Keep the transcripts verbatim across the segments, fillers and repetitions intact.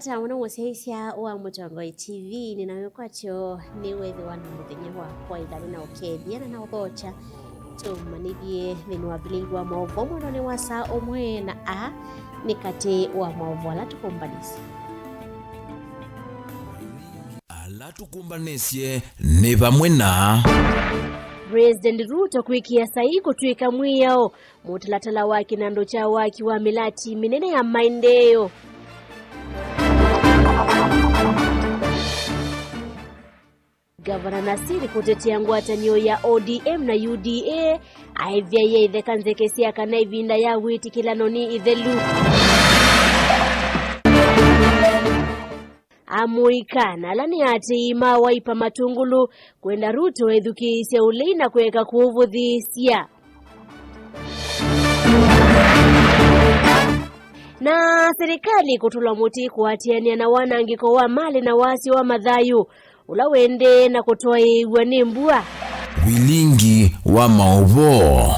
Ata mũno mũsyaĩĩsya wa Mũtongoi T V, nĩ na wĩkwatyo nĩ wĩthĩwa na mũthenya wa kwaĩla nĩ na ũkethya na na ũthokya. Tũmanyĩthye nthĩnĩ wa vilingi wa maũvoo mwendonĩ wa saa ũmwe na a nĩ katĩ wa maũvoo ala tũkũmbanĩsye. Ala tũkũmbanĩsye nĩ vamwe na President Ruto kwĩkĩa saii kũtw'ĩka mwĩao mũtalatala wa kĩnandũ kya waki wa mĩlati mĩnene ya maendeeo. Gavana Nasir kũtetea ngwatanĩo ya O D M na U D A, aĩvya yaitheka nzeke sya kana ĩvinda ya wĩtĩkĩlano nĩ ĩthelu. Amũika na ala nĩ aatĩĩi ma Wiper matũngũlũ kwenda Ruto ethukĩĩsya ũlei na kũeka kũũvũthĩĩsya. Na serikali kũtũlwa mũtĩ kũatĩanĩa na wanangĩko wa malĩ na wasyo wa mathayũ ũla ũendee na kũtwaĩĩw'a nĩ mbua. Vilingi wa maũvoo.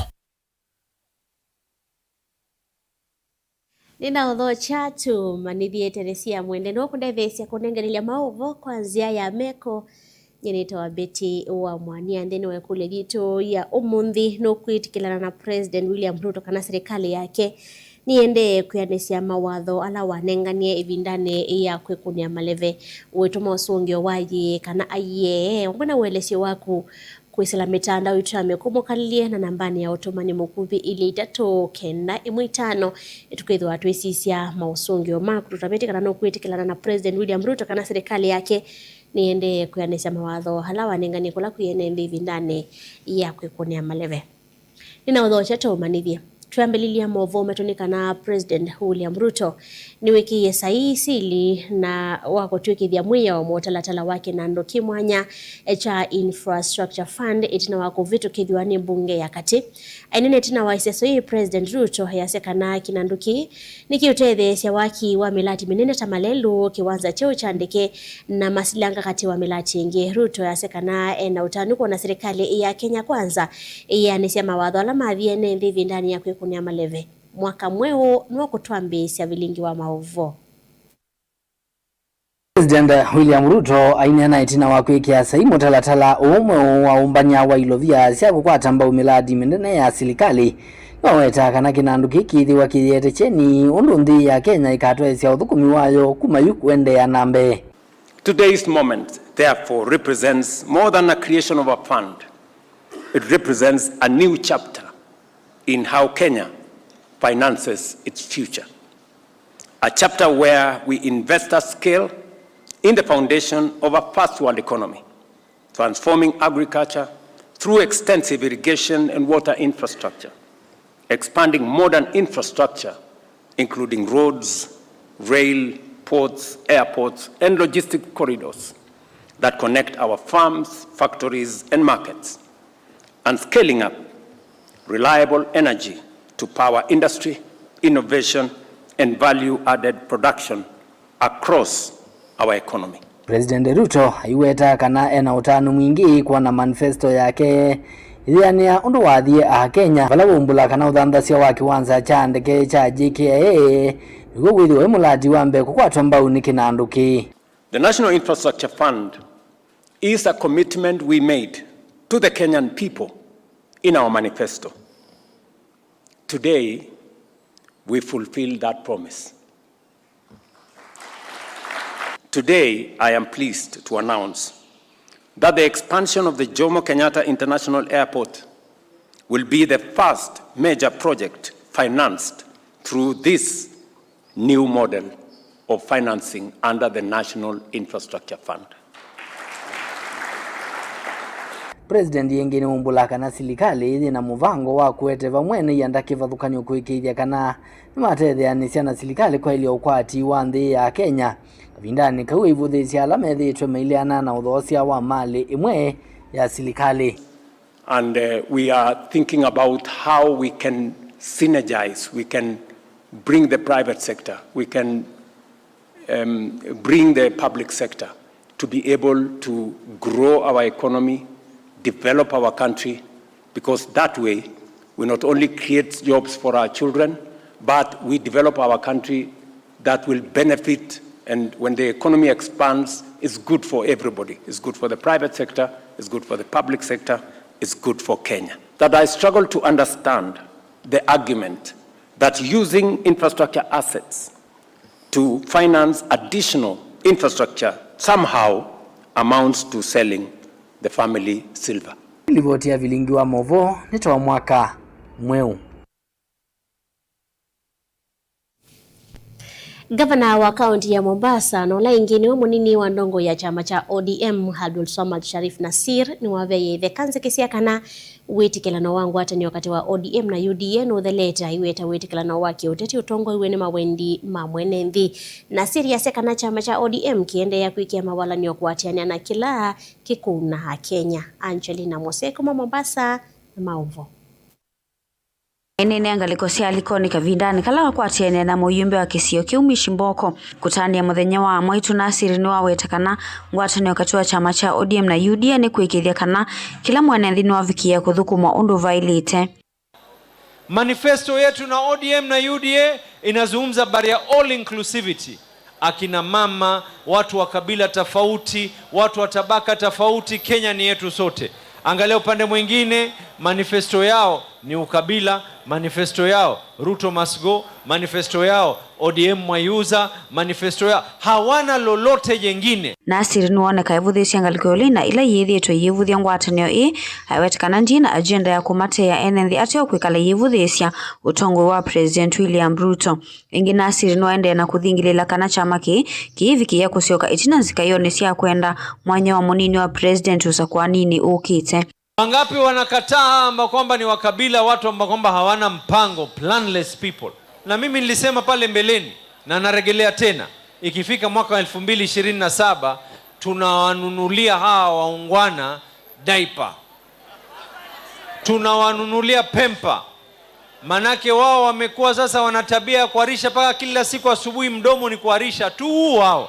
Nĩnaũthokya tũmanyĩthye telesia mwende no kũndetheesya kũnenganĩlya maũvoo kwa nzĩa ya meko. Nyie nĩtawa Betty wa Mwania. Nthĩnĩ wa ĩkũlyo yitũ ya ũmũnthĩ, nũkwĩtĩkĩlana na President William Ruto kana serikali yake nĩendee kwĩanĩsya mawatho ala wanenganie ĩvindanĩ ya kwĩkũnĩa maleve? Ũitũma ũsũngĩo wa yĩĩ kana aiee, vamwe na ũelesyo waku kwĩsĩla mĩtandao itũ ya mĩkũmũkalĩlye na nambanĩ ya ũtũmani mũkuvĩ ilĩ itatũ kenda ĩmwe itano. Tũkethĩwa twĩsisya maũsũngĩo maku, tũtavĩtye kana nũkwĩtĩkĩlana na President William Ruto kana serikali yake nĩendee kwĩanĩsya mawatho ala wanenganie kũla kwĩ ene nthĩ ĩvindanĩ ya kwĩkũnĩa maleve. Nĩnaũthokya tũmanyĩthye. Twĩambĩlĩlya maũvoo metũ nĩ kana President William Ruto nĩwĩkĩie saii sili na wa kũtw'ĩkĩthya mwĩao mũtalatala wa kĩnandũ kĩ mwanya kya Infrastructure Fund ĩtina wa kũvĩtũkĩthw'a nĩ mbunge ya katĩ. Aineena ĩtina wa ĩseso yĩĩ, President Ruto easya kana kĩnandũ kĩĩ nĩkĩũtetheesya waki wa mĩlati mĩnene ta malelũ, kĩwanza kyeũ kya ndeke, na masilanga katĩ wa mĩlati ĩngĩ. Ruto easya kana ena ũtanu kwona serikali ya Kenya Kwanza ĩyĩanĩsya mawatho ala mathi ene nthĩ ĩvindanĩ ya kwĩkũnĩa maleve. Mwaka mweũ nĩwakũtwambĩĩsya vilingi wa maũvoo. President William Ruto aineena ĩtina wa kwĩkĩa saii mũtalatala ũũ mweũ wa ũmbany'a wa ilovia sya kũkwata mbau mĩlati mĩnene ya silikalĩ. Nĩwawetaa kana kĩnandũ kĩĩ kĩĩthĩwa kĩyĩete kyeni ũndũ nthĩ ya Kenya ĩkatwaĩsya ũthũkũmi wayo kuma yu kũendeea na mbee. Today's moment, therefore, represents more than a creation of a fund. It represents a new chapter in how Kenya finances its future. A chapter where we invest at scale in the foundation of a first world economy, transforming agriculture through extensive irrigation and water infrastructure, expanding modern infrastructure, including roads, rail, ports, airports, and logistic corridors that connect our farms, factories, and markets, and scaling up reliable energy to power industry, innovation, and value-added production across our economy. President Ruto aiweta kana ena ũtanu mwingĩ kwona manifesto yake ĩyĩanĩa ũndũ wathie Akenya, vala waumbũla kana ũthanthasya wa kĩwanza kya ndeke kya J K I A nĩw'o wĩthĩwe wĩ mũlati wa mbee kũkwatwa mbau nĩ kĩnandũ kĩĩ. The National Infrastructure Fund is a commitment we made to the Kenyan people in our manifesto. Today, we fulfill that promise. Today, I am pleased to announce that the expansion of the Jomo Kenyatta International Airport will be the first major project financed through this new model of financing under the National Infrastructure Fund. President ĩngĩ nĩwaumbũla kana silikalĩ yĩna mũvango wa kũete vamwe na ianda kĩvathũkany'o kũĩkĩĩthya kana nĩmatetheanĩsya na silikalĩ kwaĩlya ũkwati wa nthĩ ya Kenya kavindanĩ kau aivũthĩĩsya ala methĩĩtwe maileana na ũthoosya wa malĩ ĩmwe ya silikalĩ. And, uh, we are thinking about how we can synergize, we can bring the private sector, we can, um, bring the public sector to be able to grow our economy, develop our country, because that way we not only create jobs for our children, but we develop our country that will benefit, uh, And when the economy expands, it's good for everybody. It's good for the private sector, it's good for the public sector, it's good for Kenya. That I struggle to understand the argument that using infrastructure assets to finance additional infrastructure somehow amounts to selling the family silver. Livoti ya vilingi wa movoo nĩ ta wa mwaka mweũ. Ngavana wa kaunti ya Mombasa, na ũla ĩngĩ nĩwe mũnini wa ndongo ya kyama kya O D M, Abdul Swamad Sharif Nasir, nĩwaveie itheka nzeke sya kana wĩtĩkĩlano wa ngwatanĩo katĩ wa O D M na U D A nũthelete, aiweta wĩtĩkĩlano wa kĩũteti ũtongoiw'e nĩ mawendi ma mwene nthĩ. Nasir asya kana kyama kya O D M kĩendeea kwĩkĩa mawalany'o kũatĩanĩa na kĩla kĩkũuna Akenya. Angelina Mose kuma Mombasa na maũvoo. Ĩneenea ngalĩko sya Likoni kavindanĩ kala wakwatĩanĩa na mũyumbe wa kĩsio kĩu Mishi Mboko kũtanĩa mũthenya wa mwaitũ, Nasir nĩwaweta kana ngwatanĩo katĩ wa kyama kya O D M na U D A nĩ kũĩkĩĩthya kana kĩla mwene nthĩ nĩwavikĩĩa kũthũkũma ũndũ vaĩlĩte. Manifesto yetu na O D M na U D A inazungumza habari ya all inclusivity. Akina mama, watu wa kabila tofauti, watu wa tabaka tofauti, Kenya ni yetu sote. Angalia upande mwingine, manifesto yao ni ukabila, manifesto yao Ruto must go, manifesto yao O D M mwaiuza, manifesto yao, hawana lolote jengine. Nasir nĩwoneka evũthĩĩsya ngalĩko ĩla ĩna ila yĩthĩĩtwe iyĩvũthya ngwatanĩo ĩĩ, aiweta kana ndĩ na agenda ya kũmateea ene nthĩ ateo kwĩkala iyĩvũthĩĩsya ũtongoi wa President William Ruto. Ĩngĩ, Nasir nĩwaendee na kũthingĩlĩĩla kana kyama kĩĩ kĩivikĩĩa kũsyoka ĩtina nzikaĩonĩ sya kwenda mwanya wa mũnini wa president ũsakũaninĩ ũkĩte. Wangapi wanakataa amba kwamba ni wakabila, watu amba kwamba hawana mpango, planless people? Na mimi nilisema pale mbeleni na narejelea tena, ikifika mwaka wa elfu mbili ishirini na saba tunawanunulia hawa waungwana diaper, tunawanunulia pempa. Manake wao wamekuwa sasa wana tabia ya kuharisha mpaka kila siku asubuhi mdomo ni kuharisha tu wao.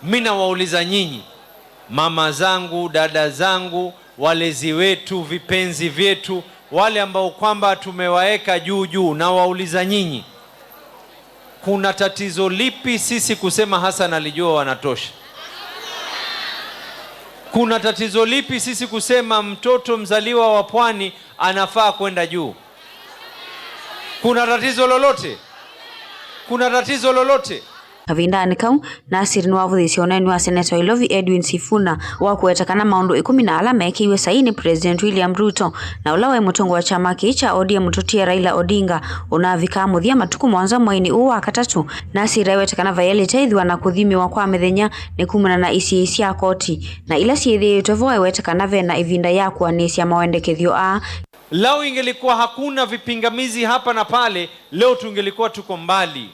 Mi nawauliza nyinyi, mama zangu, dada zangu, walezi wetu, vipenzi vyetu, wale ambao kwamba tumewaeka juu juu, nawauliza nyinyi, kuna tatizo lipi sisi kusema Hassan alijua wanatosha? Kuna tatizo lipi sisi kusema mtoto mzaliwa wa pwani anafaa kwenda juu? Kuna tatizo lolote? Kuna tatizo lolote? Kavindanĩ kau, Nasir nĩwavũthĩĩsye ũneeni wa seneta wa Ilovi Edwin Sifuna wa kũweta kana maũndũ ĩkũmi na ala meekĩiwe saii nĩ President William Ruto na ũla waĩ mũtongoi wa kyama kĩĩ kya O D M mũtũtie Raila Odinga ũnavikaa mũthya matukũ mũonza mweinĩ ũũ wa katatũ. Nasir aiweta kana vayaĩlĩte ĩthĩwa na kũthimĩwa kwa mĩthenya nĩ kumana na isiĩi sya koti na ila syĩthĩĩtwe vo, aiweta kana ve na ĩvinda ya kũanĩsya mawendekethyo aa. Lau ingelikuwa hakuna vipingamizi hapa na pale, leo tungelikuwa tuko mbali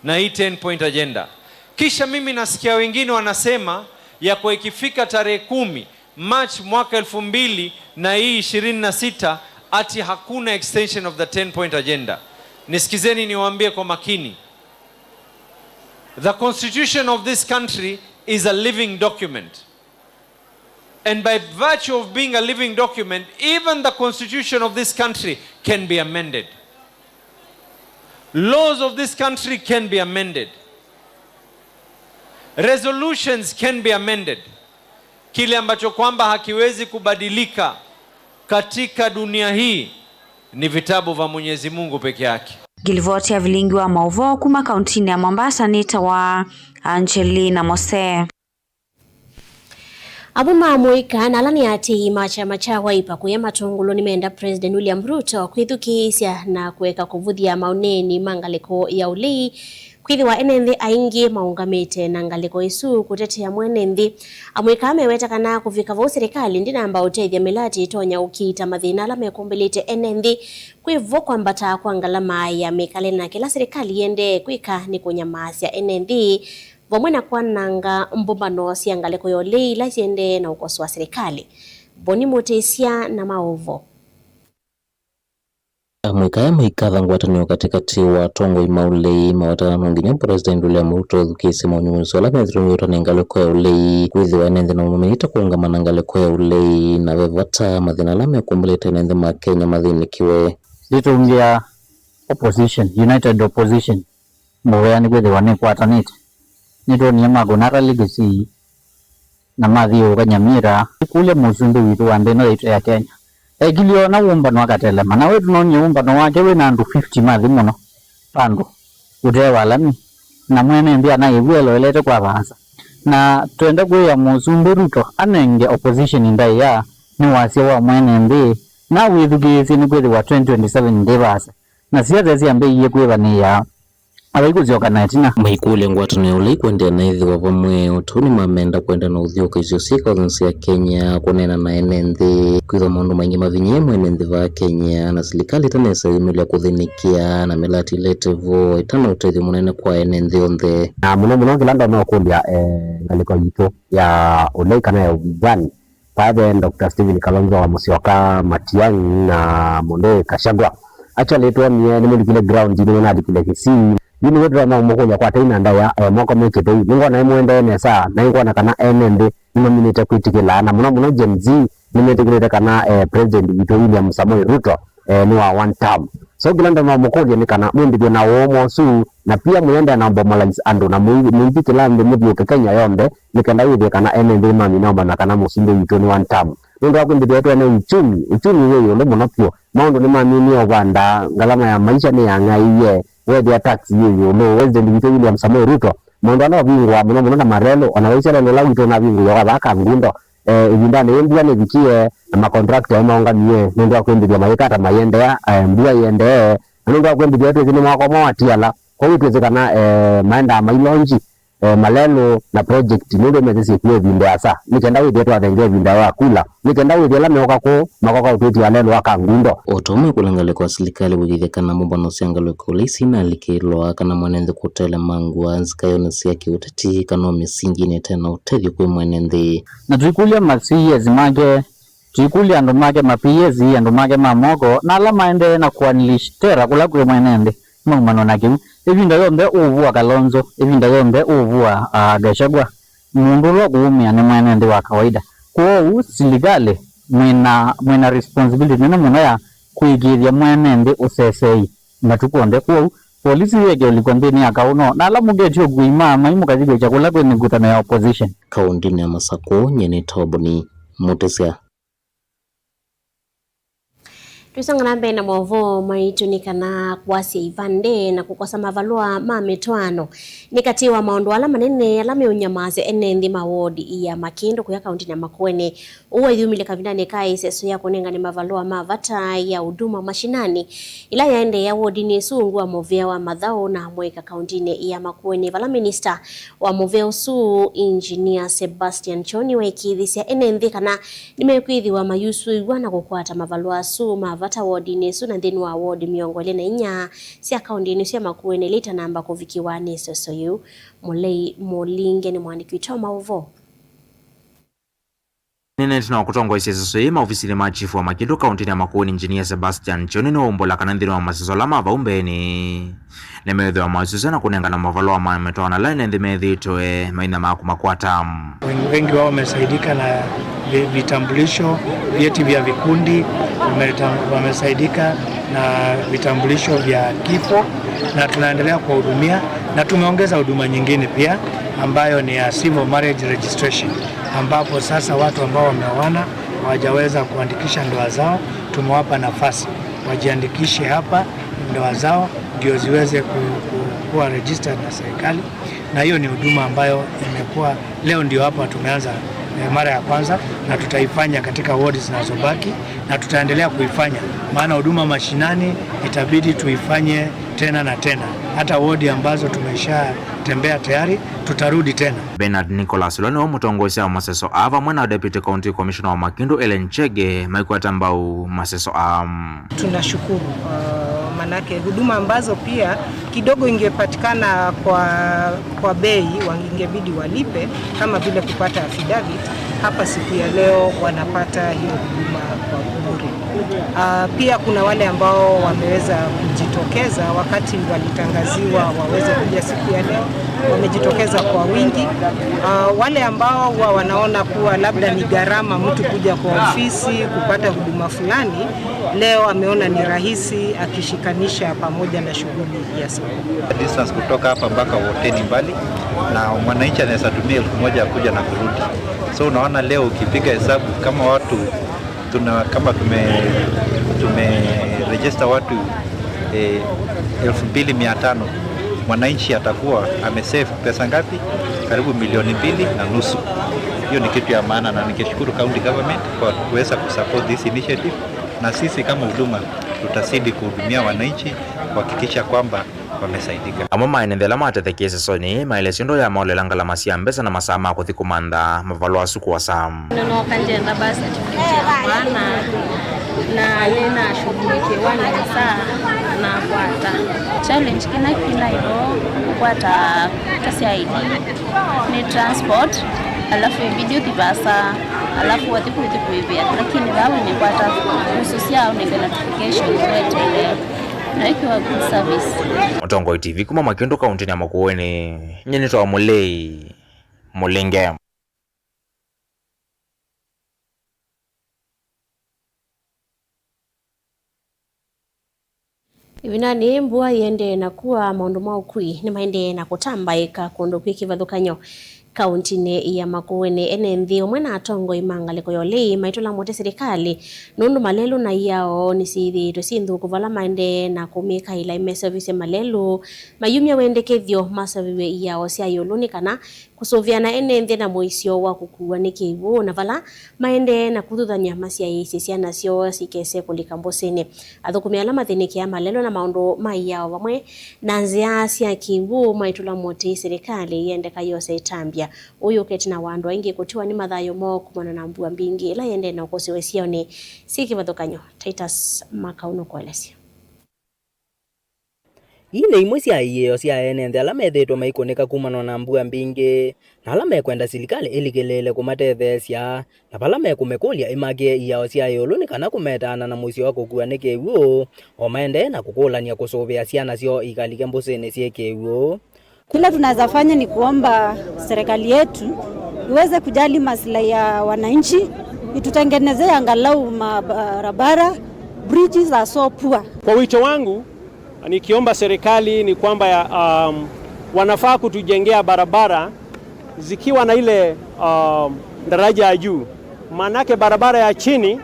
na hii ten point agenda. Kisha mimi nasikia wengine wanasema ya kwa ikifika tarehe kumi March mwaka elfu mbili na hii ishirini na sita ati hakuna extension of the ten point agenda. Nisikizeni niwaambie kwa makini. The constitution of this country is a living document. And by virtue of being a living document, even the constitution of this country can be amended. Laws of this country can be amended. Resolutions can be amended. Kile ambacho kwamba hakiwezi kubadilika katika dunia hii ni vitabu vya Mwenyezi Mungu peke yake. Ngilivoti ya vilingi wa maũvoo kuma kauntinĩ ya Mombasa nĩtawa Angelina Mose. Amwe ma amũika na ala nĩ aatĩĩi ma kyama kya Wiper kũya Matũngũlũ nĩmenda President William Ruto kwĩthukĩĩsya na kũeka kũvũthya maũneeni ma ngalĩko ya ũlei, kwĩthĩwa ene nthĩ aingĩ maũngamĩte na ngalĩko ĩsu kũtetea mwene nthĩ. Amũika aa meweta kana kũvika vau silikalĩ ndĩnamba ũtethya mĩlatĩ ĩtonya ũkiita mathĩna ala mekũmbĩlĩte ene nthĩ. Kwĩ vo kwambata kwa ngalama ya mĩkalĩle na kĩla silikalĩ yĩendee kwĩka nĩ kũnyamaasya ene nthĩ vamwe na kwananga mbũmbano sya ngalĩko ya ũlei ila syendee na ũkosoa silikalĩ. Boni Mũtĩsya na maũvoo. Amũika aya maikatha ngwatanĩo katĩkatĩ wa atongoi ma ũlei mawetana no nginya President William Ruto ethukĩĩsye maũnyungusi ala methĩtwe mew'ĩtwa nĩ ngalĩko ya ũlei, kwĩthĩwa ene nthĩ namo mamanyĩte kũũngama na ngalĩko ya ũlei, na ve vata mathĩna ala mekũmbĩlĩte ene nthĩ ma Kenya mathĩnĩkĩwe. Nditũngĩa opposition, united opposition, mũvea nĩ kwĩthĩwa nĩkwatanĩte. nĩtwonie makũna ata Legacy na mathiũũka Nyamira. Ĩkũlya mũsumbĩ witũ wa nthĩ ĩno yaitũ ya Kenya ekilye ona wũmbano akatelema, na we tũnonie wũmbano wake wĩ na andũ fifty mathi mũno vandũ ũte wa lami, na mwene nthĩ anaĩw'a eloelete kwa vaasa. Na twenda kwĩa mũsumbĩ Ruto anenge opposition ndaĩa nĩ wasya wa mwene nthĩ, na wĩthukĩĩsye nĩkwĩthĩwa twenty twenty-seven ndĩ vaasa, na siasa syambĩĩie kwĩvanĩĩa. Avaikũsyoka na ĩtina. Maikũlya ngwatanĩo ĩla ĩkũendeea na ĩthĩwa vamwe, o tondũ nĩmamenda kwenda na ũthyũũkĩĩsyo syĩka nthĩ sya Kenya, kũneena na ene nthĩ, kwĩthwa maũndũ maingĩ mavinyĩe mwene nthĩ va Kenya, na silikalĩ ĩtanesa yumĩlya kũthĩnĩkĩa na mĩlatĩ ĩla ĩte vo ĩtana ũtethyo mũnene kwa ene nthĩ onthe. Na mũno mũno kĩla ndonya ũkũlya, eh, ngalĩko yitũ ya ũlei kana ya ũvithani, vaa ve Doctor Stephen Kalonzo wa Musyoka, Matiang'i na mũndũ wĩ Gachagua. Actually, twonie, nĩmũlikile ground, nĩmũnalikile Kisii. Yu nĩw'o tũtonya kũmũkũlya kwa tei na ndaĩa, eh, moko me kĩthei. Nĩngwona ĩmũendee nesa, na nĩngwona kana ene nthĩ nĩmaminĩte kwĩtĩkĩla, na mũno mũno Gen Z nĩmetĩkĩlĩte kana, eh, President witũ William Samoei Ruto eh, nĩ wa one term. So kĩla ndonya ũmũkũlya nĩ kana mwĩmbĩthw'e na ũũma ũsu, na pia mũyendea na mobilize andũ, na mũi-, mũithi kĩla nthĩ mũthiũke Kenya yonthe, nĩ kenda wĩthĩe kana ene nthĩ mamina ũmanya kana mũsumbĩ witũ nĩ one term. Nũndũ wa kwĩmbĩthw'a twene uchumi, uchumi wĩ ĩũlũ mũno vyũ. Maũndũ nĩmaminie ũvanda, ngalama ya maisha nĩyang'aĩie, wethĩa tax yĩ ĩũlũ. President witũ William Samoei Ruto, maũndũ ala ũvingũa mũno mũno na marelũ, ona waisya lelũ ũla witũ ũnavingũiwe kwa vaa Kangundo, eh, ĩvindanĩ yĩĩ mbua nĩvikie, na makontrakta maũngamie nũndũ wa kwĩmbĩthya mayĩka ta mayĩendeea, eh, mbua ĩendee, na nũndũ wa kwĩmbĩthya twĩsĩ nĩ mwako ũmwe watiala. Kwoou twĩsĩ kana, eh, maendaa mailonji, eh, malelũ na project nũndũ methĩsye kuo ĩvinda ĩasa, nĩ kenda wĩthĩe twathenga ĩvinda ya kula, nĩ kenda wĩthĩe ala meũka kũu makoka ũtwĩtia lelũ wa Kangundo. O ta ũmwe kũla ngalĩko ya silikalĩ wĩkĩĩthya kana mbũmbano sya ngalĩko ila isi inalikĩlwa kana mwene nthĩ kũtelemangwa nzikayonĩ sya kĩũteti kana o mĩsinginĩ ĩte na ũtethyo kwĩ mwene nthĩ. Na tũikũlya ma C As make, tũikũlya andũ make ma P As, andũ make ma moko, na ala maendee na kũ unleash terror kũla kwĩ mwene nthĩ, maumanwe na kĩu. Ĩvinda yonthe ũũvua Kalonzo, ĩvinda yonthe ũũvua, ah, Gachagua, mũndũ ũla ũkũũmĩa nĩ mwene nthĩ wa kawaida. Kwoou silikalĩ mwĩna, mwĩna responsibility nene mũno ya kũĩkĩĩthya mwene nthĩ ũsesei matukũ onthe. Kwoou polisi yĩeke ũlikwa nthĩnĩ ya kaũ no na ala mũketye ũkui ma mai mũkathi kwĩkya kũla kwĩ mĩkutano ya opposition. Kaũndĩnĩ ya Masakũ, nyie nĩ Toboni Mũtĩsya. Tũisonga na mbee na maũvoo maitũ nĩ kana kwasya ivandĩ na kũkosa mavalũa ma mĩtwaano nĩ katĩ wa maũndũ ala manene ala meũnyamaasya ene nthĩ ma wodi ya Makĩndũ kũya kaũntĩnĩ ya Makueni. Ũu wayumile kavindanĩ ka ĩseso ya kũnengane mavalũa ma vata ya Huduma Mashinani ĩla yaendeea wodinĩ ĩsu ungu wa mũvĩa wa Mathaũ na Amũika kaũntĩnĩ ya Makueni, vala minista wa mũvĩa ũsu, Engineer Sebastian Choni, waĩkĩĩthisya ene nthĩ kana nĩmekwĩthĩwa mayusũĩw'a na kũkwata mavalũa asu ma vata wodinĩ ĩsu na nthĩnĩ wa wodi mĩongo ĩlĩ na inya sya kaũntĩnĩ ĩsu ya Makueni ĩla itanamba kũvikĩwa nĩ ĩseso yĩu. Mũlei Mũlinge nĩ mũandĩki witũ wa maũvoo. Nĩneenete na kũtongoesya ĩseso yĩĩ maovisinĩ ma chifu wa Makĩndũ kaũntĩnĩ ya Makueni, Engineer Sebastian Choni, nĩwaumbũla kana nthĩnĩ wa maseso ala ma vau mbeenĩ, nĩmeĩthĩwa mayusũsya na kũnengana mavalũa ma mĩtwaano ala ene nthĩ methĩĩtwe maina ma kũmakwata. Wengi, wengi wao wamesaidika na vi-, vitambulisho, vyeti vya vikundi, wameta-, wamesaidika na vitambulisho vya kifo, na tunaendelea kuwahudumia, na tumeongeza huduma nyingine pia ambayo ni ya civil marriage registration, ambapo sasa watu ambao wameoana hawajaweza kuandikisha ndoa zao, tumewapa nafasi wajiandikishe hapa ndoa zao ndio ziweze ku-, ku-, kuwa registered na serikali, na hiyo ni huduma ambayo imekuwa, leo ndio hapa tumeanza, eh, mara ya kwanza, na tutaifanya katika ward zinazobaki, na tutaendelea kuifanya, maana huduma mashinani itabidi tuifanye tena na tena. Hata ward ambazo tumeshatembea tayari, tutarudi tena. Bernard Nicholas, ũla nĩwe mũtongoesya wa maseso aa, vamwe na Deputy County Commissioner wa Makĩndũ, Ellen Chege, maikwata mbau maseso aa. Tunashukuru, uh, manake huduma ambazo pia kidogo ingepatikana kwa, kwa bei, wange-, ingebidi walipe, kama vile kupata affidavit, hapa siku ya leo wanapata hiyo huduma kwa bure. Ah, pia kuna wale ambao wameweza kujitokeza wakati walitangaziwa waweze kuja siku ya leo, wamejitokeza kwa wingi. Ah, wale ambao huwa wanaona kuwa labda ni gharama mtu kuja kwa ofisi kupata huduma fulani, leo ameona ni rahisi akishikanisha pamoja na shughuli ya soko. Distance kutoka hapa mpaka Wote ni mbali, na mwananchi anaweza tumia elfu moja kuja na kurudi. So unaona, leo ukipiga hesabu, kama watu tuna, kama tume tumeregister watu eh, elfu mbili mia tano, mwananchi atakuwa amesave pesa ngapi? Karibu milioni mbili na nusu. Hiyo ni kitu ya maana, na nikishukuru county government kwa kuweza kusupport this initiative, na sisi kama huduma tutazidi kuhudumia wananchi kuhakikisha kwamba wamesaidika. Amwe ma ene nthĩ ala matethekie sesonĩ maelesya ũndũ ya maolela ngalama sya mbesa na masaa ma kũthi kũmantha mavalũa asu kwosa. Nĩnooka ngyenda birth certificate yakwa na, na nĩnashughulikiwa nesa na kwata. Challenge kĩna kĩnaĩ vo kũkwata ta sya I D nĩ transport, alafu ibidi ũthi vaasa, alafu wathi kũthi kũĩvĩa, lakini vaa wĩnĩkwata ngusu syao nenge notification weteele. Na ĩkĩwa good service. Mũtongoi T V kuma Makĩndũ kaũntĩnĩ ya Makueni, nyie nĩtawa Mũlei Mũlinge. Ĩvindanĩ mbua yĩendee na kua, maũndũ ma ũkui nĩmaendee na kũtambaĩka kũndũ kwĩ kĩvathũkany'o. Kaũntĩnĩ ya Makueni, ene nthĩ ũmwe na atongoi ma ngalĩko ya ũlei maitũla mũtĩ silikalĩ nũndũ malelũ na iao nĩsyĩthĩĩtwe syĩ nthũku vala maendee na kũmĩka ĩla ĩmeseũvisye malelũ mayumya wendekethyo maseũvĩw'e iao sya ĩũlũ nĩ kana kũsũvĩana ene nthĩ na mũisyo wa kũkuwa nĩ kĩw'ũ na vala maendee na kũthuthany'a masyaĩĩsye syana syoo sikese kũlika mbũsĩnĩ. Athũkũmi ala mathĩnĩkĩaa malelũ na maũndũ ma iao vamwe na nzĩa sya kĩw'ũ maitũla mũtĩ silikalĩ yĩendeka yose ĩtambya. Ũyũ ũketĩ na wa andũ aingĩ kũtiwa nĩ mathayũ moo kumana na mbua mbingĩ ĩla yendee na ũkũsĩwa isionĩ syĩ kĩvathũkany'o. Titus Makau nũkũelesya. Ii nĩ imwe sya iĩo sya ene nthĩ ala methĩĩtwe maikũnĩka kumana na mbua mbingĩ, na ala mekwenda silikalĩ ĩlikĩlĩĩle kũmatetheesya, na vala mekũmĩkũlya ĩmakĩe iao sya ĩũlũ nĩ kana kũmetaana na mũisyo wa kũkuwa nĩ kĩw'ũ, o maendee na kũkũlany'a kũsũvĩa syana syoo ikalike mbũsĩnĩ syĩ kĩw'ũ. Kile tunaweza fanya ni kuomba serikali yetu iweze kujali maslahi ya wananchi, itutengenezee angalau mabarabara, bridges are so poor. Kwa wito wangu, nikiomba serikali ni kwamba ya, um, wanafaa kutujengea barabara zikiwa na ile, um, daraja ya juu. Maanake barabara ya chini,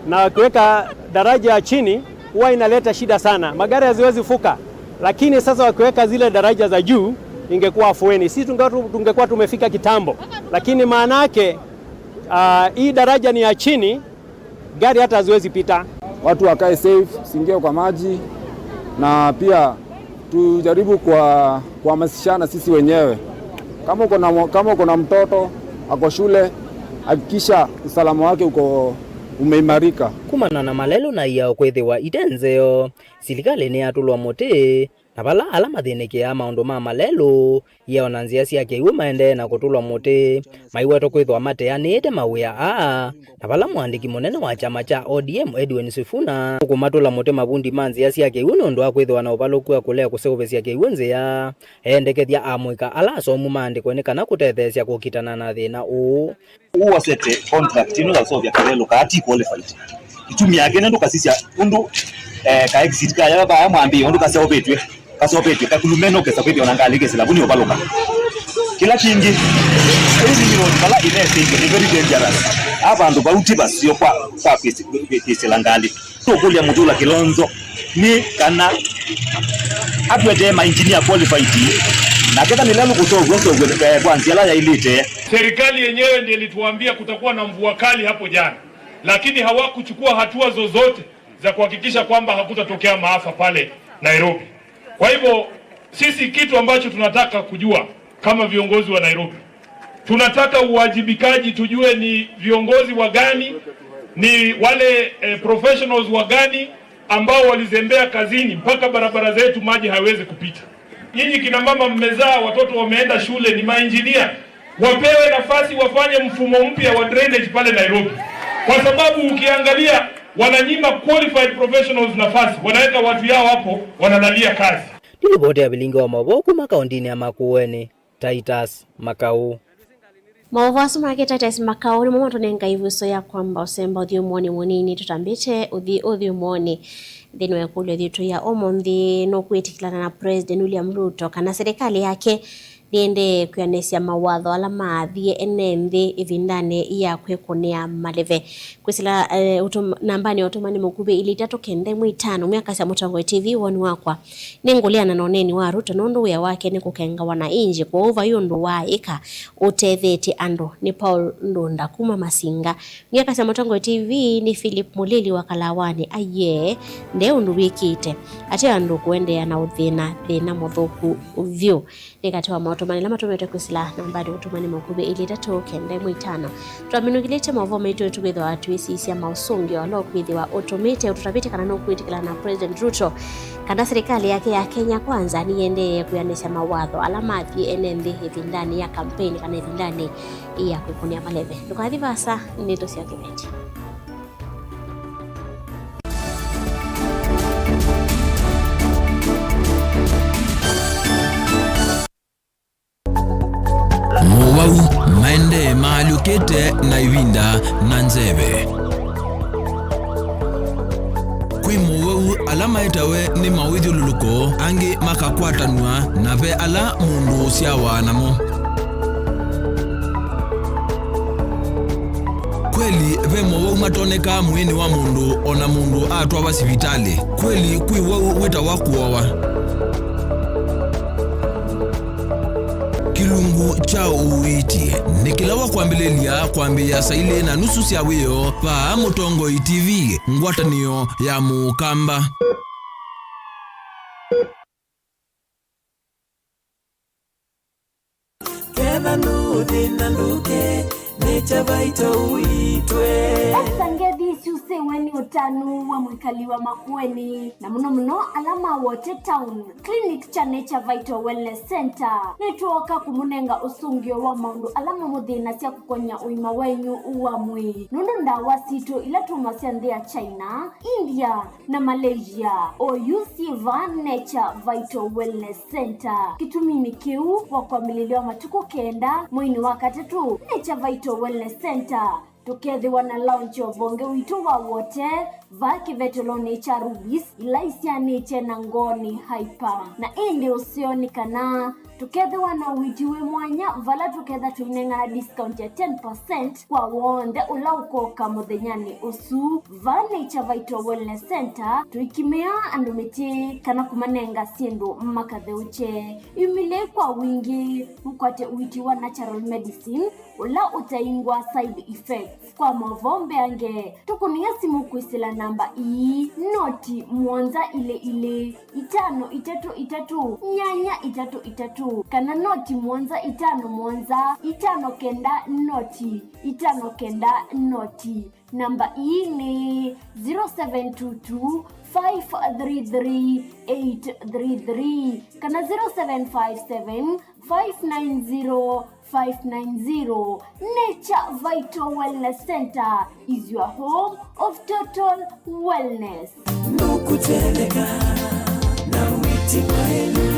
na wakiweka daraja ya chini, huwa inaleta shida sana. Magari haziwezi fuka. Lakini sasa wakiweka zile daraja za juu, ingekuwa afueni. Sisi tunge-, tungekuwa tumefika kitambo. Lakini maanake, ah, hii daraja ni ya chini, gari hata haziwezi pita. Watu wakae safe, siingie kwa maji, na pia tujaribu kwa, kuhamasishana sisi wenyewe. Kama uko na mo-, kama uko na mtoto ako shule, hakikisha usalama wake uko umeimarika. Kumana na malelũ na iao kwĩthĩwa ite nzeo, silikalĩ nĩyatũlwa mũtĩ, na vala ala mathĩnĩkĩaa maũndũ ma malelũ, iao na nzĩa sya kĩw'ũ maendee na kũtũlwa mũtĩ, maiwetwa kwĩthĩwa mateanĩĩte mawĩa aa, na vala mũandĩki mũnene wa kyama kya O D M Edwin Sifuna ũkũmatũla mũtĩ mavundi ma nzĩa sya kĩw'ũ nũndũ wa kwĩthĩwa na ũvalũku wa kũlea kũseũvĩsya kĩw'ũ nzĩa, eendekethya amũika ala asomu maandĩkwe nĩ kana kũtetheesya kũkitana na thĩna ũũ. Ũũ wasete contract ĩno ya ũseũvya kalelũ kaa ti qualified. Kĩtumi yake nĩ ndũkasisya ũndũ, eh, ka exit kaya vaya mwambĩĩo ũndũ kaseũvĩtw'e. Kaseũvĩtw'e, kakulumene ũkesa kwĩthĩwa na ngalĩ kĩsĩla vu nĩ ũvalũka. Kĩla kĩngĩ, ĩĩ nĩ mĩroni vala ĩnesĩtwe nĩ very dangerous. A vandũ vau ti vaseo kwa, kwa kwĩsĩ-, kwĩsĩla ngalĩ. Tũkũlya Mũthula Kilonzo nĩ kana atũetee mainjinia qualified, na ketha nĩ lelũ kũseũvw'a ũseũvw'e, eh, kwa nzĩa ĩla yaĩlĩte. Serikali yenyewe ndiye ilituambia kutakuwa na mvua kali hapo jana, lakini hawakuchukua hatua zozote za kuhakikisha kwamba hakutatokea maafa pale Nairobi. Kwa hivyo, sisi kitu ambacho tunataka kujua kama viongozi wa Nairobi, tunataka uwajibikaji, tujue ni viongozi wa gani, ni wale, eh, professionals wa gani ambao walizembea kazini mpaka barabara zetu maji hayawezi kupita. Nyinyi kina mama mmezaa, watoto wameenda shule, ni mainjinia, wapewe nafasi wafanye mfumo mpya wa drainage pale Nairobi, kwa sababu ukiangalia Wananyima qualified professionals nafasi, wanaweka watu yao hapo, wanalalia kazi. Nĩ livoti ya vilingi wa mauvoo kuma kauntinĩ ya Makueni, Titus Makau. Mauvoo asu make Titus Makau nĩmo matũnenga ĩvuso ya kwamba ũsemba ũthyũmũonĩ mũnini. Tũtambĩte ũthi ũthyũmũonĩ nthĩnĩ wa ĩkũlyo yitũ ya ũmũnthĩ, nũkwĩtĩkĩlana na President William Ruto kana serikali yake nĩendee kwĩanĩsya mawatho ala maathie ene nthĩ ĩvindanĩ ya kwĩkũnĩa maleve? Kwĩsĩla, eh, ũtũm-, nambanĩ ya ũtũmani mũkuvĩ ilĩ itatũ kenda ĩmwe itano, mwĩakasya Mũtongoi T V, woni wakwa, nĩngũleana na ũneeni wa Ruto nũndũ wĩa wake nĩ kũkenga wananchi, kwoou vai ũndũ waaĩka ũtethetye andũ. Nĩ Paul Ndunda kuma Masinga. Mwĩakasya Mũtongoi T V, nĩ Philip Mũlili wa Kalawanĩ, aiee, nde ũndũ wĩkĩte. Ate andũ kũendeea na ũthĩna thĩna mũthũku vyũ. Nĩ katĩ wa maũtũmani ala matũmĩtwe kwĩsĩla nambanĩ ũtũmani mũkuvĩ ilĩ itatũ kenda ĩmwe itano. Twaminũkĩlĩtye maũvoo maitũ, tũkwĩthĩwa twĩsisya maũsũngĩo ala ũkwĩthĩwa ũtũmĩte ũtũtavĩtye kana nũkwĩtĩkĩla na President Ruto kana serikali yake ya Kenya Kwanza nĩyĩendee kwĩanĩsya mawatho ala mathie ene nthĩ ĩvindanĩ ya kampeni kana ĩvindanĩ ya kwĩkũnĩa maleve. Ndũkathi vaasa, nĩ tũsyoke venji. Mowau maendee maalyũkĩte na ĩvinda na nzeve. Kwĩ mowau ala maetawe nĩ mawĩthyũlũlũko, angĩ makakwatanw'a, na ve ala mũndũ ũsyawa namo. Kweli, ve mowau matonekaa mwĩĩnĩ wa mũndũ o na mũndũ atwawa sivitalĩ. Kweli, kwĩ wau wĩtawa kũowa. Kĩlungu kya ũiiti nĩ kĩla wa kwambĩlĩlya kwambĩĩa saa ilĩ na nusu sya wĩoo vaa Mũtongoi T V, ngwatanĩo ya Mũkamba. Ketha nũthĩna ndũke, nĩ kya vaita ũitwe. Esta ngethi syusĩwe nĩ ũtanu wa mwĩkali wa Makueni, na mũno mũno ala ma Wote Town. Clinic kya Nature Vital Wellness Center nĩtwooka kũmũnenga ũsũngĩo wa maũndũ ala mamũthĩnasya kũkony'a ũima wenyu wa mwĩĩ, nũndũ ndawa sitũ ila tumasya nthĩ ya China, India, na Malaysia, oyu syĩ vaa Nature Vital Wellness Center. Kĩtuminĩ kĩu, wa kwambĩlĩlya wa matukũ kenda mweinĩ wa katatũ, Nature Vital Wellness Center tũkethĩwa na launch of vonge witũ wa Wote vaa kĩvetelonĩ kya Rubies, ila isyaanĩtye na Ngooni Hyper. Na ĩndĩ ũseo nĩ kana tũkethĩwa na ũiiti wĩ mwanya, vala tũketha tũinengana discount ya ten percent kwa w'onthe ũla ũkoka mũthenyanĩ ũsu. Vaa Nature Vital Wellness Center, tũikimĩaa andũ mĩtĩ kana kũmanenga syĩndũ makatheũkye. Imilei kwa wingĩ, mũkwate ũiiti wa natural medicine ũla ũtaingwa side effects. Kwa maũvoo mbeange, tũkũnĩe simũ kwĩsĩla namba ii, noti mũonza ilĩ ilĩ, itano itatũ itatũ, nyanya itatũ itatũ, kana noti mũonza itano mũonza, itano kenda noti, itano kenda noti. Namba ii nĩ zero seven two two, five three three, eight three three kana zero seven five seven, five nine zero, five nine zero. Nature Vital Wellness Center is your home of total wellness. Nũkũtetheka na wĩti waĩlu.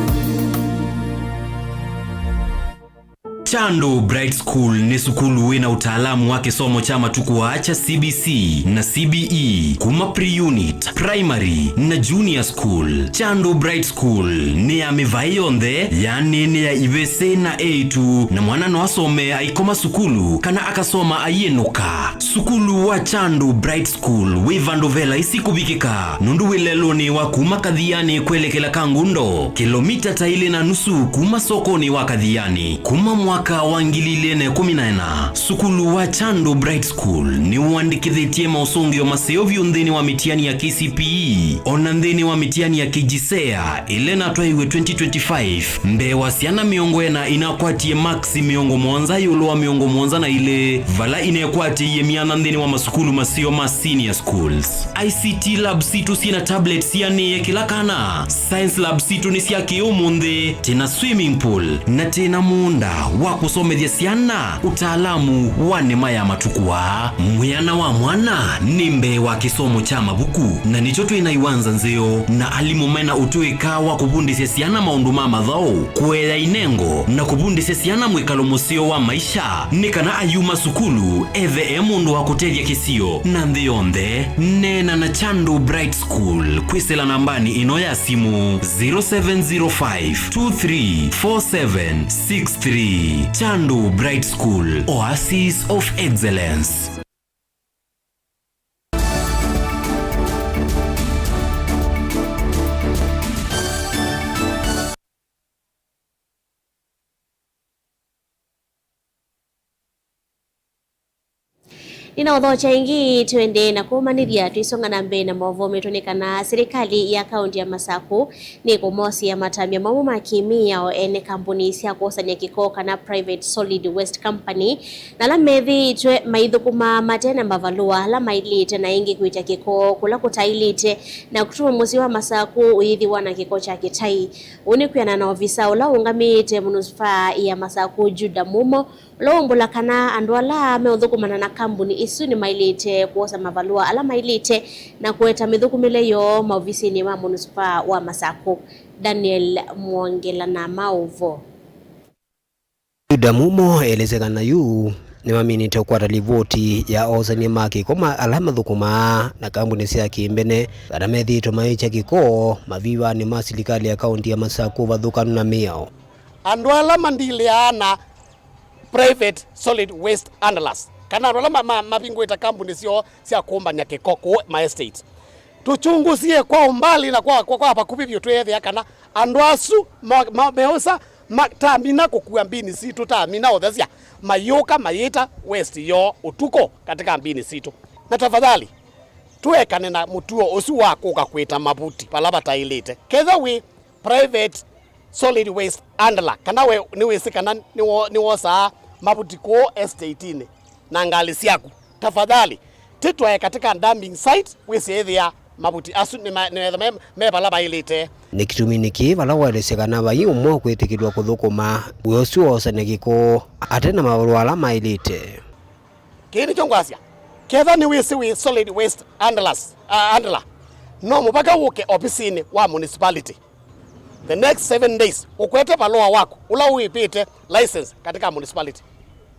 Chandu Bright School nĩ sukulu wĩ na ũtaalamu wa kĩsomo kya matukũ aa kya C B C na C B E kuma pre-unit, primary, na junior school. Chandu Bright School nĩ ya mĩvaĩ yonthe, yaani nĩ ya ivĩsĩ na eĩtu, na mwana no asome aikoma sukulu kana akasoma aiĩnũka. Sukulu wa Chandu Bright School wĩ vandũ ve laisi kũvikĩka, nũndũ wĩ lelũnĩ wa kuma Kathiani kwelekela Kangundo, kĩlomita ta ilĩ na nusu kuma sokonĩ wa Kathiani. Kuma mwaka wa ngili ilĩ na ĩkũmi na ĩna, sukulu wa Chandu Bright School nĩũandĩkĩthĩtye maũsũngĩo maseo vyũ nthĩnĩ wa mĩtiani ya K C P E, o na nthĩnĩ wa mĩtiani ya K J S E A, ĩla ĩnatwaiwe twenty twenty-five, mbee wa syana mĩongo ĩna inakwatie maksi mĩongo mũonza ĩũlũ wa mĩongo mũonza na ilĩ, vala inekwatĩie myanya nthĩnĩ wa masukulu maseo ma senior schools. I C T lab sitũ syĩ na tablets sianĩe kĩla kana. Science lab sitũ nĩ sya kĩ-ũmũnthĩ, twĩ na swimming pool, na twĩ na mũũnda wa Kũsomethya syana ũtaalamu wa nĩma ya matukũ aa. Mwĩana wa mwana nĩ mbee wa kĩsomo kya mavuku, na nĩkyo twĩ na iwanza nzeo na alimũ mena ũtũĩka wa kũvundĩsya syana maũndũ ma mathaũ, kũea inengo, na kũvundĩsya syana mwĩkalo mũseo wa maisha, nĩ kana ayuma sukulu ethe e mũndũ wa kũtethya kĩsio na nthĩ yonthe. Neena na Chandu Bright School kwĩsĩla nambanĩ ĩno ya simu, zero seven zero five two three four seven six three. Chandu Bright School, Oasis of Excellence. Nĩnaũthokya ĩngĩ, twende na kũmanĩthya twĩsonga na mbee na maũvoo metũ nĩ kana silikalĩ ya kaũntĩ ya Masakũ nĩkũmosea matambya mamwe ma kĩmĩao ene kambuni sya kwosany'a kĩko kana private solid waste company, na ala methĩĩtwe maithũkũma mate na mavalũa ala maĩlĩte na ĩngĩ kwĩtya kĩko kũla kũtaĩlĩte na kũtuma mũsyĩ wa Masakũ ũyĩthĩwa na kĩko kya kĩtai. Ũu nĩ kwĩanana na ovisa ũla ũũngamĩĩte munusipaa ya Masakũ, Juda Mumo, ũla waumbũla kana andũ ala meũthũkũmana na kambuni isu nĩmaĩlĩte kwosa mavalũa ala maĩlĩte na kũeta mĩthũkũmĩle yoo maovisinĩ ma munusipaa wa Masakũ. Daniel Mwongela na maũvoo. Juda Mumo elesya kana yu nĩmaminĩte kũkwata livoti ya osany'a ma kĩko ma ala mathũkũmaa na kambuni sya kĩmbene kana methĩĩtwe maĩkya kĩko mavivanĩ ma silikalĩ ya kaũntĩ ya Masakũ vathũkanu na mĩao. Andũ ala mandilĩaa na private solid waste handlers, kana andũ ala ma- ma- mavingũĩte kambuni syoo sya kũmbany'a kĩko kũũ ma estate, tũkyungũsie kwa ũmbali na kwa, kwa, kwa vakuvĩ vyũ twĩethĩa kana andũ asu ma- ma- meũsa ma- tamina kũkua mbini sitũ, tamina ũthesya, mayũka mayĩta waste yoo ũtukũ katika mbini sitũ. Na tafadhali, tũekane na mũtuo ũsu wa kũka kwĩta mavuti vala vataĩlĩte. Ketha wĩ private solid waste handler, kana we nĩwĩsĩ kana nĩwo- nĩwosaa mavuti kũũ estate-inĩ na ngalĩ syaku, tafadhali tĩtwae katika dumping site wĩsĩ ĩthĩa mavuti asu nĩma- nĩmetha me- me vala vaĩlĩte. Nĩ kĩtumi nĩkĩ vala waelesya kana vai ũmwe ũkwĩtĩkĩlw'a kũthũkũma wĩa ũsu wa osany'a kĩko ate na mavalũa ala maĩlĩte? Kĩĩ nĩkyo ngwasya, ketha nĩwĩsĩ wĩ solid waste handlers, uh, handler, no mũvaka wũke ovisinĩ wa municipality the next seven days, ũkwete valũa waku ũla ũĩvĩte license katika municipality,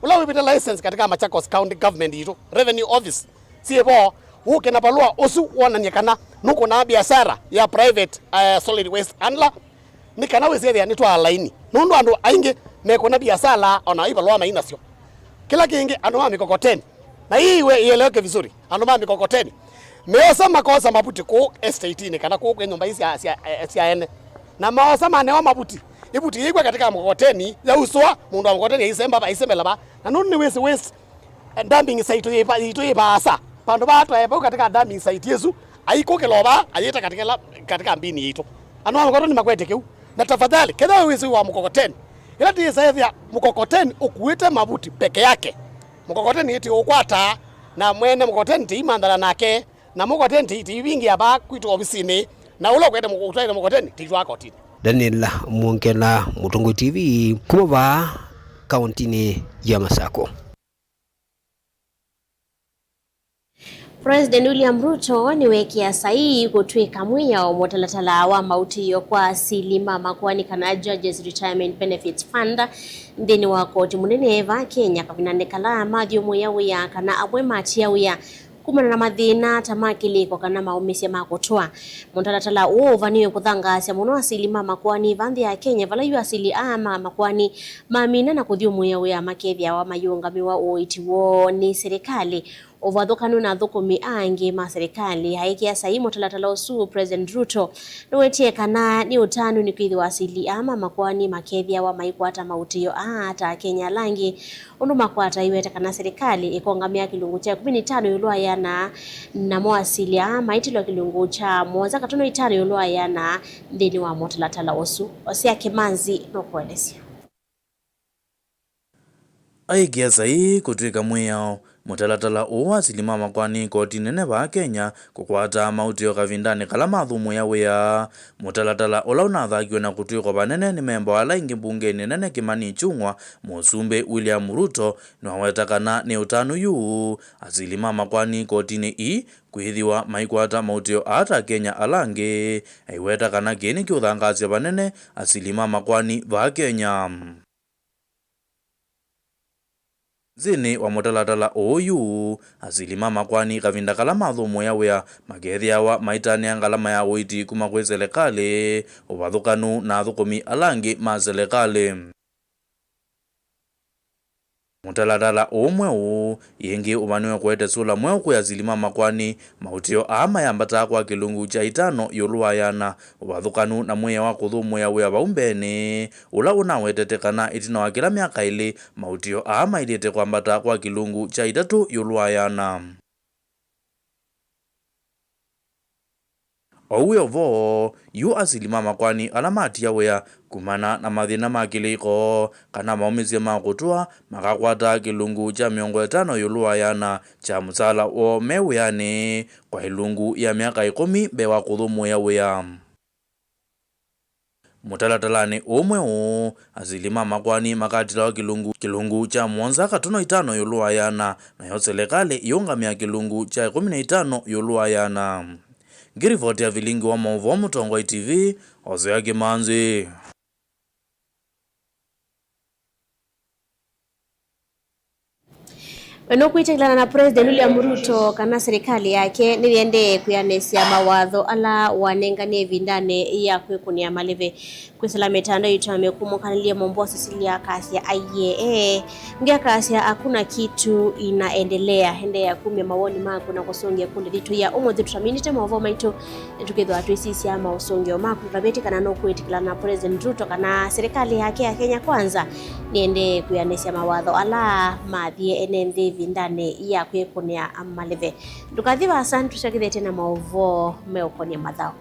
ũla ũĩvĩte license katika Machakos County Government yitũ, Revenue Office syĩ vo, ũke na valũa ũsu wonany'e kana nũkũnaa biasara ya private, uh, solid waste handler, nĩ kana wĩsĩthĩa nĩtwaa laini, nũndũ andũ aingĩ mekũna biasala o na ivalũa mainasyo. Kĩla kĩngĩ, andũ ma mikokoteni, na hii iwe ieleweke vizuri, andũ ma mikokoteni meosa makosa mavuti kũũ estate-inĩ kana kũũ kwĩ nyũmba ii sya, sya, eh, sya ene, na maosa manewa mavuti, ivuti yĩkw'a katika mkokoteni yausũa, mũndũ wa mkokoteni aisemba aisemela va, na nũndũ nĩwĩsĩ waste dumping site yĩ va- yitũ yĩ vaasa, vandũ vaa twae vau katika dumping site ĩsu, aikũkĩla o vaa ayĩta katika ĩla- katika mbini yitũ. Andũ ma mkokoteni makwete kĩu. Na tafadhali, kethĩwa wĩsĩ wa mkokoteni, ĩla tĩĩsa ethĩa mkokoteni ũkuĩte mavuti peke yake, mkokoteni ĩtĩ ũkwata na mwene mkokoteni tĩimanthana nake, na mkokoteni tĩi- tĩivingĩa vaa kwitũ ovisinĩ, na ũla ũkwete mko- ũtwaĩte mkokoteni tĩitwaa kotini. Daniel Mwongela, Mũtongoi T V, kuma vaa kauntinĩ ya Masakũ. President William Ruto nĩweekĩa saii kũtw'ĩka mwĩao mũtalatala wa mautĩĩo kwa asili ma makoani kana Judges Retirement Benefits Fund nthĩnĩ wa koti mũnene vaa Kenya kavindanĩ kala mathyũmũĩa wĩa kana amwe matia wĩa kumana na mathĩna ta ma kĩlĩko kana maũmĩsya ma kũtũa. Mũtalatala ũũ ũvanĩwe kũthangaasya mũno asili ma makoani va nthĩ ya Kenya, vala yu asili aa ma makoani mamina na kũthyũmũĩa wĩa makethĩawa mayĩũngamĩwa ũiiti woo nĩ silikalĩ. Ũvathũkanu na athũkũmi angĩ ma silikalĩ aĩkĩa saii mũtalatala ũsu, President Ruto nĩwetie kana nĩ ũtanu nĩkwĩthĩwa asili aa ma makoani makethĩawa maikwata mautĩĩo aa ta Akenya ala angĩ, ũndũ makwata iweta kana silikalĩ ĩkongamĩa kĩlungu kya ĩkũmi na itano ĩũlũ wa ĩana, namo asili aa maitilwa kĩlungu kya mũonza katono itano ĩũlũ wa ĩana nthĩnĩ wa mũtalatala ũsu. Osea Kĩmanzi nũkũelesya. Aĩkĩa saii kũtw'ĩka mwĩao Mũtalatala ũũ wa asili ma makoani koti nene vaa Kenya kũkwataa maũtĩo kavindanĩ kala mathũmũĩa wĩa. Mũtalatala ũla ũnathakiwe na kũtw'ĩkwa vanene nĩ memba wa ala aingĩ mbungenĩ nene Kimani Ichung'wa, Mũsumbĩ William Ruto nĩwaweta kana nĩ ũtanu yu asili ma makoani kotinĩ ii kwĩthĩwa maikwata maũtĩo aa ta Akenya ala angĩ, aiweta kana kĩĩ nĩkĩũthangaasya vanene asili ma makoani vaa Kenya. Nzĩnĩ wa mũtalatala ũũ yu, asili ma makoani kavinda kala mathũmũĩa wĩa makethĩawa maitanĩa ngalama ya ũiiti kuma kwĩ selekalĩ, ũvathũkanu na athũkũmi ala angĩ ma selekalĩ. Mũtalatala ũũ mweũ ĩngĩ ũvanĩwe kũete sũla mweũ kwĩ asili ma makoani. Maũtĩo aa mayambataa kwa kĩlungu kya itano ĩũlũ wa ĩana, ũvathũkanu na mwĩao wa kũthũmũĩa wĩa vau mbeenĩ, ũla ũnawetete kana ĩtina wa kĩla myaka ĩlĩ, maũtĩo aa maĩlĩte kwambata kwa kĩlungu kya itatũ ĩũlũ wa ĩana. Ou wĩ o vo, yu asili ma makoani ala matia wĩa kumana na mathĩna ma kĩlĩko kana maũmĩsyo ma kũtũa makakwata kĩlungu kya mĩongo ĩtano ĩũlũ wa ĩana kya mũsaala woo me wĩanĩ kwa ĩlungu ya myaka ĩkũmi mbee wa kũthũmũĩa wĩa. Mũtalatalanĩ ũũ mweũ, asili ma makoani makatilawa kĩlungu, kĩlungu kya mũonza katono itano ĩũlũ wa ĩana, nayo selekalĩ ĩũngamĩa kĩlungu kya ĩkũmi na itano ĩũlũ wa ĩana. Ngĩrivoti ya vilingi wa maũvoo Mũtongoi T V, Hosea Kĩmanzi. We nũkwĩtĩkĩlana na President William Ruto kana serikali yake nĩyĩendee kwĩanĩsya mawatho ala wanenganie ĩvindanĩ ya kwĩkũnĩa malĩvi? Kwĩsĩla mĩtandao itũ ya mĩkũmũkanĩlye Mombosi Silia akasya aiee, ee, nge akasya hakuna kitu inaendelea. Endeea kumya mawoni maku na kũsũngĩa ikundi thitũ ya ũmũnthĩ tũtaminĩte maũvoo maitũ. Nĩtũkĩthĩwa twĩsisya maũsũngĩo maku, tũtavĩtye kana nũkwĩtĩkĩlana na President Ruto kana serikali yake ya Kenya Kwanza nĩendee kwĩanĩsya mawatho ala mathie ene nthĩ ĩvindanĩ ya kwĩkũnĩa malĩve. Ndũkathi vaasa, nĩtũsyokethetye na maũvoo meũkonia mathaũ.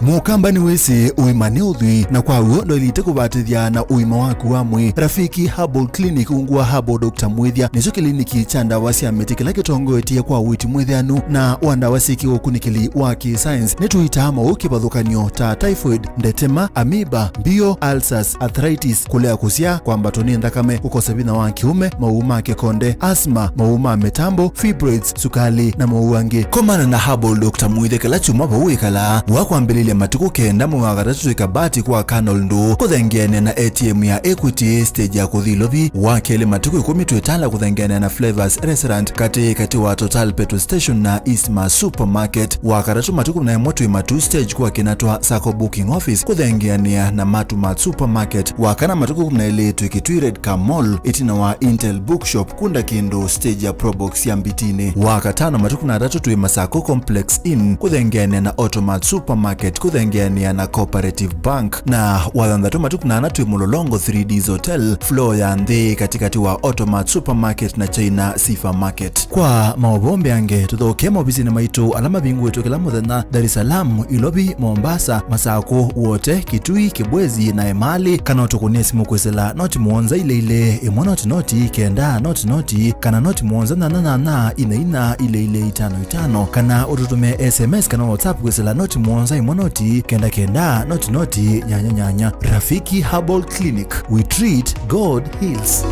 Mũkamba nĩwĩsĩ ũima nĩ ũthwii, na kwa w'o ndwaĩlĩte kũvatĩthya na ũima waku wa mwĩĩ. Rafiki Herbal Clinic ungu wa Herbal Doctor Mwĩthya nĩkyo kĩliniki kya ndawa sya mĩtĩ kĩla kĩtongoetye kwa ũiiti mwĩthĩanu na wa ndawa syĩ kĩũkunĩkĩli wa kĩ-science. Nĩtũitaa maũũ kĩvathũkany'o ta typhoid, ndetema, amoeba, mbio, ulcers, arthritis, kũlea kũsyaa, kwambatwa nĩ nthakame, kũkosa vinya wa kĩũme, maũũ ma kĩkonde, asthma, maũũ ma mĩtambo, fibroids, sukalĩ, na maũũ angĩ. Komana na Herbal Doctor Mwĩthya kĩla kyumwa vau wĩkalaa. Wa kwambĩlĩlya matukũ kenda mwei wa katatũ twĩ Kabati kwa Colonel Ndũũ, kũthengeanĩa na A T M ya Equity, stage ya kũthi Ilovi. Wa kelĩ matukũ ĩkũmi twĩ Tala kũthengeanĩa na Flavors Restaurant, katĩ katĩ wa Total Petrol Station na Eastmart Supermarket. Wa katatũ matukũ kũmi na ĩmwe twĩ Matuu stage kwa Kinatwa Sacco Booking Office kũthengeanĩa na Matumat Supermarket. Wa kana matukũ kũmi na elĩ twĩ Kitui Red Car Mall, ĩtina wa Intel Bookshop, kunda kĩndũ stage ya Probox ya Mbitinĩ. Wa katano matukũ kũmi na atatũ twĩ Masako Complex Inn, kũthengeanĩa na Automat Supermarket, kũthengeanĩa na Cooperative Bank. Na wa thanthatũ matukũ kũmi na ana twĩ Mũlolongo three Ds Hotel, floor ya nthĩ, katĩkatĩ wa Automat Supermarket na China Sifa Market. Kwa maũvoo mbeange, tũthokee maovisinĩ maitũ ala mavingũĩtwe kĩla mũthenya, Dar es Salaam, Ilovi, Mombasa, Masakũ, Wote, Kitui, Kibwezi na Emali, kana ũtũkũnĩe simũ kwĩsĩla noti mũonza ilĩ ilĩ, ĩmwe noti noti, kenda noti noti, kana noti mũonza nyanya nyanya, ina ina, ilĩ ilĩ, itano itano, kana ũtũtũmĩe S M S kana WhatsApp kwĩsĩla noti mũonza ĩmwe noti, kenda kenda, noti noti, nyanya nyanya. Rafiki Herbal Clinic, we treat, God heals.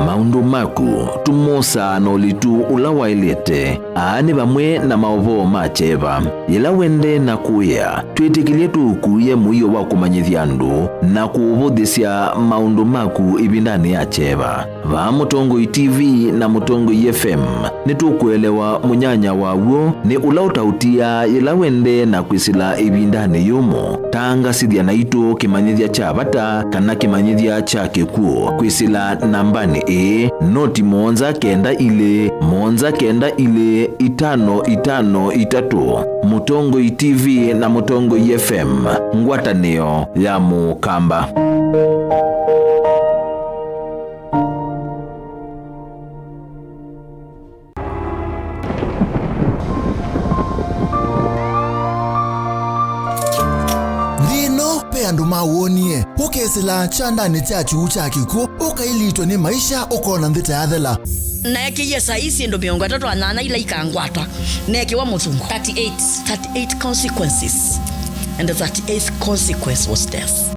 Maũndũ maku tũmosaa na ũlitu ũla waĩlĩte. Aa nĩ vamwe na maũvoo ma kyeva. Yĩla wendee na kũĩa, twĩtĩkĩlye tũũkuĩe mũio wa kũmanyĩthya andũ na kũũvũthĩsya maũndũ maku ĩvindanĩ ya kyeva. Vaa Mũtongoi T V na Mũtongoi F M, nĩtũkũelewa mũnyanya wa w'o nĩ ũla ũtaũtiaa yĩla wendee na kwĩsĩla ĩvindanĩ yũmũ. Tangasĩthya naitũ kĩmanyĩthya kya vata kana kĩmanyĩthya kya kĩkw'ũ kwĩsĩla nambanĩ ĩĩ, noti mũonza kenda ilĩ, mũonza kenda ilĩ, itano itano itatũ. Mũtongoi T V na Mũtongoi F M, ngwatanĩo ya Mũkamba. La kyandanĩ kya kyuu kya kĩkw'ũ, ũkailitwe nĩ maisha, ũkona nthĩ ta yathela. Neekĩie saii syĩndũ mĩongo ĩtatũ na nyanya ila ikangwata, neekĩwa mũsungo. Thirty-eight. Thirty-eight consequences. And the thirty-eighth consequence was death.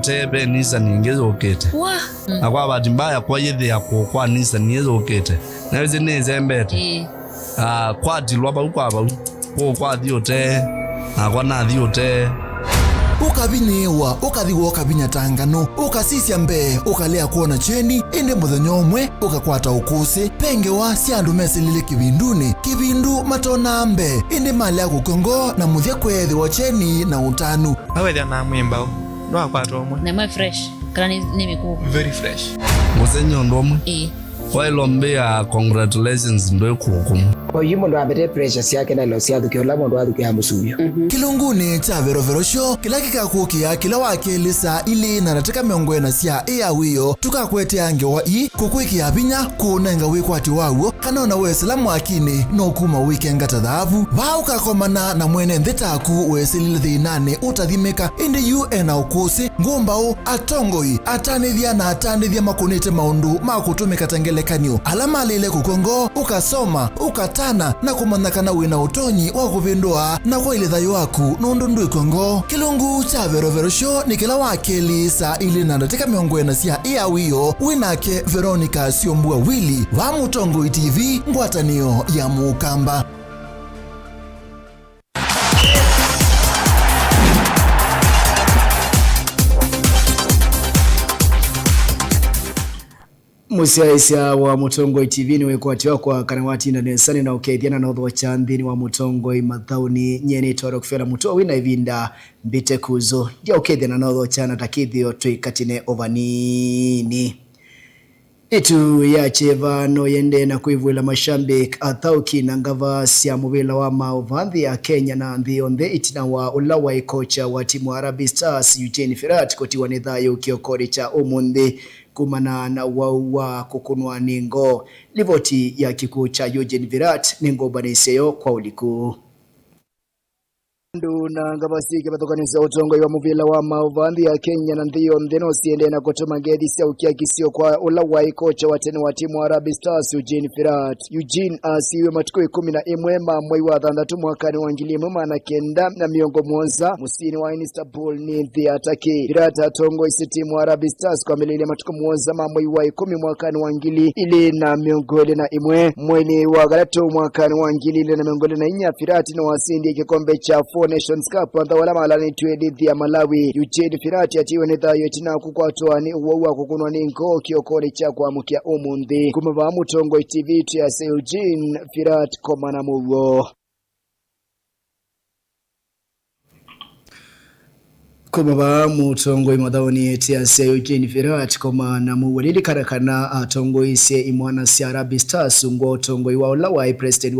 Teve nisa ningĩ yũkĩte. Wa. Na kwa bahati mbaya, kwa yĩthĩa kũũ kwa nisa niyĩ yũkĩte. Na ĩsĩ nĩĩsembete. Ĩĩ. Ah, kwatilwa vau kwa vau. Kũũ kwathi ũtee, nakwa nathi ũtee. Ũkavinyĩĩwa, ũkathi woo kavinya ta nganũ, ũkasisya mbee, ũkalea kwona kyeni, ĩndĩ mũthenya ũmwe ũkakwata ũkũsĩ. Ve ngewa sya andũ mesĩlile kĩvindunĩ, kĩvindu matonaa mbee, ĩndĩ malea kũkw'a ngoo na mũthya kweethĩwa kyeni na ũtanu. Awethĩa na mwĩmbaũ, ndwakwata ũmwe. Na ĩmwe fresh, kana nĩ, nĩ mĩkũũ? Very fresh. Ngũseng'ya ũndũ ũmwe. Ĩĩ. Waĩlwa mbĩa congratulations ndwĩ kũkũmũ. Oyu mũndũ ambete pressure syake na ilo syathũkĩa ũla mũndũ athũkĩa mũsuvyo. Kĩlungunĩ kya verovero syo, kĩla kĩkakũkĩa kĩla wa kelĩ saa ilĩ na ndatĩka mĩongo ĩna sya ĩa wĩoo, tũkakwetea ngewa ii kũkwĩkĩa vinya, kũũnenga wĩkwatyo waw'o, kana ona wesĩla mwakinĩ, no kuma wĩkenga ta thaavu. Vaa ũkakomana na mwene nthĩ taku wesĩlile thĩnanĩ ũtathimĩka, ĩndĩ yu ena ũkũsĩ, ngũmbaũ, atongoi, atanĩthya na atanĩthya makũnĩte maũndũ ma kũtũmĩka ta ngelekany'o, ala malĩle kũkw'a ngoo, ũkasoma, ũkatana, na kũmanya kana wĩ na ũtonyi wa kũvĩndũa na kwaĩlya thayũ waku nũndũ ndwĩkw'a ngoo. Kĩlungu kya Verovero Show nĩ kĩla wa kelĩ saa ilĩ na ndatĩka mĩongo ĩna sya ĩa wĩoo, wĩ nake Veronica Syombua Willy, va Mũtongoi T V, ngwatanĩo ya Mũkamba. Mũsyaĩĩsya wa Mũtongoi T V nĩwĩkwatyo wakwa kana watinda nesa nĩnaũkethya na nothokya nthĩnĩ wa Mũtongoi mathaũnĩ. Nyie nĩtwa Rockefeller Mũtũa, wĩ na ĩvinda mbĩte kũzũ. Ndyaũkethya na nothokya na takĩthĩo twĩkatĩne o vanini. Ĩtu ya kyeva no yende na kwĩvũĩla mashabiki, athaũki na ngava sya mũvĩla wa maũvaa nthĩ ya Kenya na nthĩ yonthe ĩtina wa ũla waĩ kocha wa timu Harambee Stars, Eugene Firat, kũtiwa nĩ thayũ kĩokonĩ kya ũmũnthĩ kumana na ũwau wa kũkũnwa nĩ ngoo. Livoti ya kĩkw'ũ kya Eugene Firat nĩ ngũmbanĩsyo yo kwa ũliku. Andũ na ngava syĩ kĩvathũkanĩsyo ũtongoi wa mũvĩla wa maũvaa nthĩ ya Kenya na nthĩ yonthe no siendee na kũtũma ngethi sya ũkiakisyo kwa ũla waĩ kocha wa tene wa timu wa Harambee Stars, Eugene Firat. Eugene asiiwe matukũ ĩkũmi na ĩmwe ma mwei wa thanthatũ mwakanĩ wa ngili ĩmwe maana kenda na mĩongo mũonza mũsyĩnĩ wa Istanbul nĩ nthĩ ya Turkey. Firat atongoisye timu wa Harambee Stars kwambĩlĩlya matukũ mũonza ma mwei wa ĩkũmi mwakanĩ wa ngili ilĩ na mĩongo ĩlĩ na ĩmwe. Mweinĩ wa gatatũ mwakanĩ wa ngili ilĩ na mĩongo ĩlĩ na inya, Firat nĩwasindie kĩkombe kya Four Nations Cup, antha ala malanĩtw'e nthĩ ya Malawi. Eugene Firat atiiwe nĩ thayũ ĩtina wa kũkwatwa nĩ ũwau wa kũkũnwa nĩ ngoo kĩokonĩ kya kwamũkĩa ũmũnthĩ. Kuma vaa Mũtongoi T V twĩasya Eugene Firat, koma na mũuo. Kuma vaa Mũtongoi mathaũnĩ, twĩasya Eugene Firat, koma na mũuo. Lilikana kana atongoisye imwana sya Harambee Stars ungu wa ũtongoi wa ũla waĩ president wa